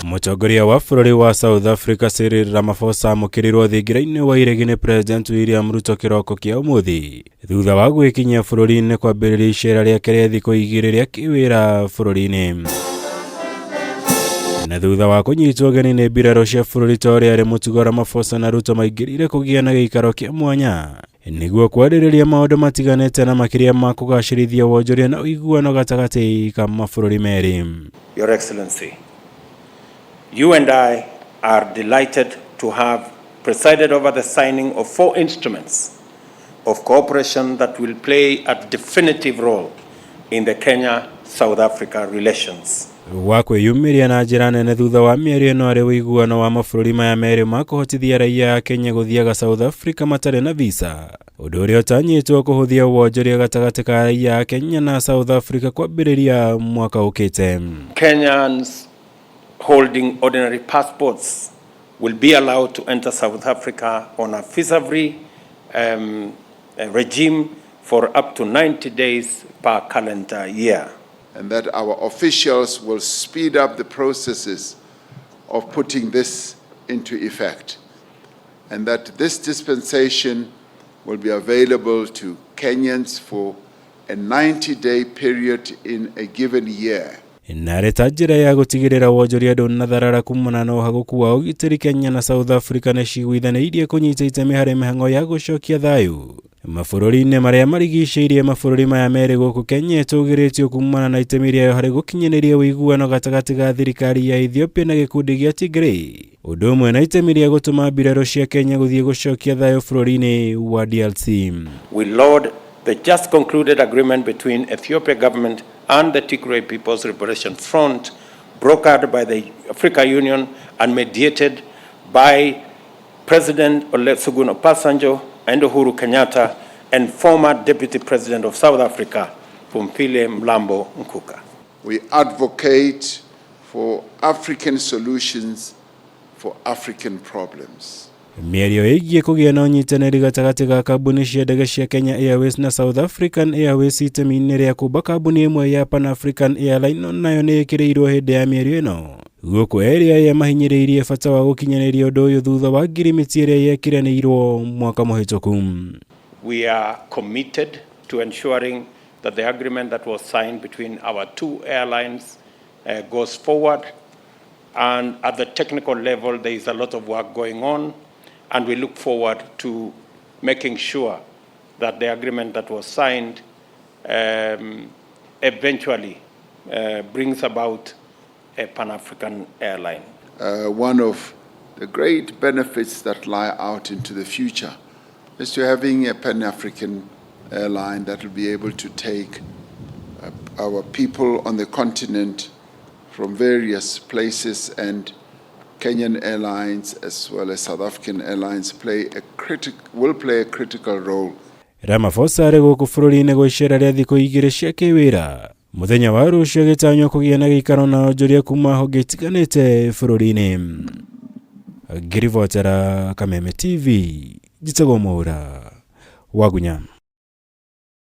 Mũtongoria wa bũrũri wa South Africa Cyril Ramaphosa amũkĩrirwo thingira-inĩ wa iregi nĩ President William Ruto kĩroko kĩa ũmũthĩ thutha wa gwĩkinyia bũrũri-inĩ kwambĩrĩria icera rĩake rĩa thikũ igĩrĩ rĩa kĩwĩra bũrũri-inĩ. Na thutha wa kũnyitwo ũgeni nĩ mbirarũ cia bũrũri ta ũrĩa arĩ mũtugo, Ramaphosa na Ruto maingĩrire kũgĩa na gĩikaro kĩa mwanya nĩguo kwarĩrĩria maũndũ matiganĩte na makĩria ma kũgacĩrithia wonjoria na ũiguano gatagatĩ ka mabũrũri merĩ. Your Excellency, you and I are delighted to have presided over the signing of four instruments of cooperation that will play a definitive role in the Kenya-South Africa relations. Wa kwĩyumĩria na njĩra nene thutha wa mĩario ĩno arĩ ũiguano wa mabũrũri maya merĩ ma kũhotithia raia a Kenya gũthiaga South Africa matarĩ na visa, ũndũ ũrĩa ũtanyĩtwo kũhũthia wonjoria gatagatĩ ka raia a Kenya na South Africa kwambĩrĩria mwaka ũkĩte. Kenyans holding ordinary passports will be allowed to enter South Africa on a visa-free regime for up to 90 days per calendar year. And that our officials will speed up the processes of putting this into effect. And that this dispensation will be available to Kenyans for a 90-day period in a given year. Narĩ ta njĩra ya gũtigĩrĩra wonjoria ndũnatharara kumana na ũhagũku wa ũgitĩri, Kenya na South Africa nĩ ciguithanĩirie kũnyita itemi harĩ mĩhang'o ya gũcokia thayũ mabũrũri-inĩ marĩa marigicĩirie mabũrũri maya merĩ, gũkũ Kenya ĩtũgĩrĩtio kumana na itemi rĩayo harĩ gũkinyanĩria ũiguano gatagatĩ ga thirikari ya Ethiopia na gĩkundi gĩa Tigray, ũndũ ũmwe na itemi rĩa gũtũma mbirarũ cia Kenya gũthiĩ gũcokia thayũ bũrũri-inĩ wa DRC. We laud the just concluded agreement between Ethiopia government and the Tigray People's Liberation Front, brokered by the Africa Union and mediated by President Olusegun Obasanjo and Uhuru Kenyatta and former Deputy President of South Africa, Phumzile Mlambo Ngcuka. We advocate for African solutions for African problems. Mĩario ĩgiĩ kũgĩa na ũnyitanĩri gatagatĩ ga kambuni cia ndege cia Kenya Airways na South African Airways itemi-inĩ rĩa kũmba kambuni ĩmwe ya Pan African Airline nayo nĩ ĩkĩrĩirwo hĩndĩ ya mĩario ĩno, gũkũ erĩ aya mahinyĩrĩirie bata wa gũkinyanĩria ũndũ ũyũ thutha wa ngirimiti ĩrĩa yekiranĩirwo mwaka mũhĩtũku. We are committed to ensuring that the agreement that was signed between our two airlines goes forward. And at the technical level, there is a lot of work going on, and we look forward to making sure that the agreement that was signed eventually brings about a Pan-African airline. One of the great benefits that lie out into the future is to having a Pan-African airline that will be able to take our people on the continent from various places, and Kenyan Airlines as well as South African Airlines play a will play a critical role. Ramaphosa arĩ gũkũ bũrũri-inĩ gwa icera rĩa thikũ 2 cia kĩwĩra mũthenya wa rũciũ, agĩtanywo kũgĩa na gĩikaro na onjoria kuma honge itiganĩte bũrũri-inĩ. Ngĩribotera Kameme TV, njĩtagwo Mwaura Wagunya.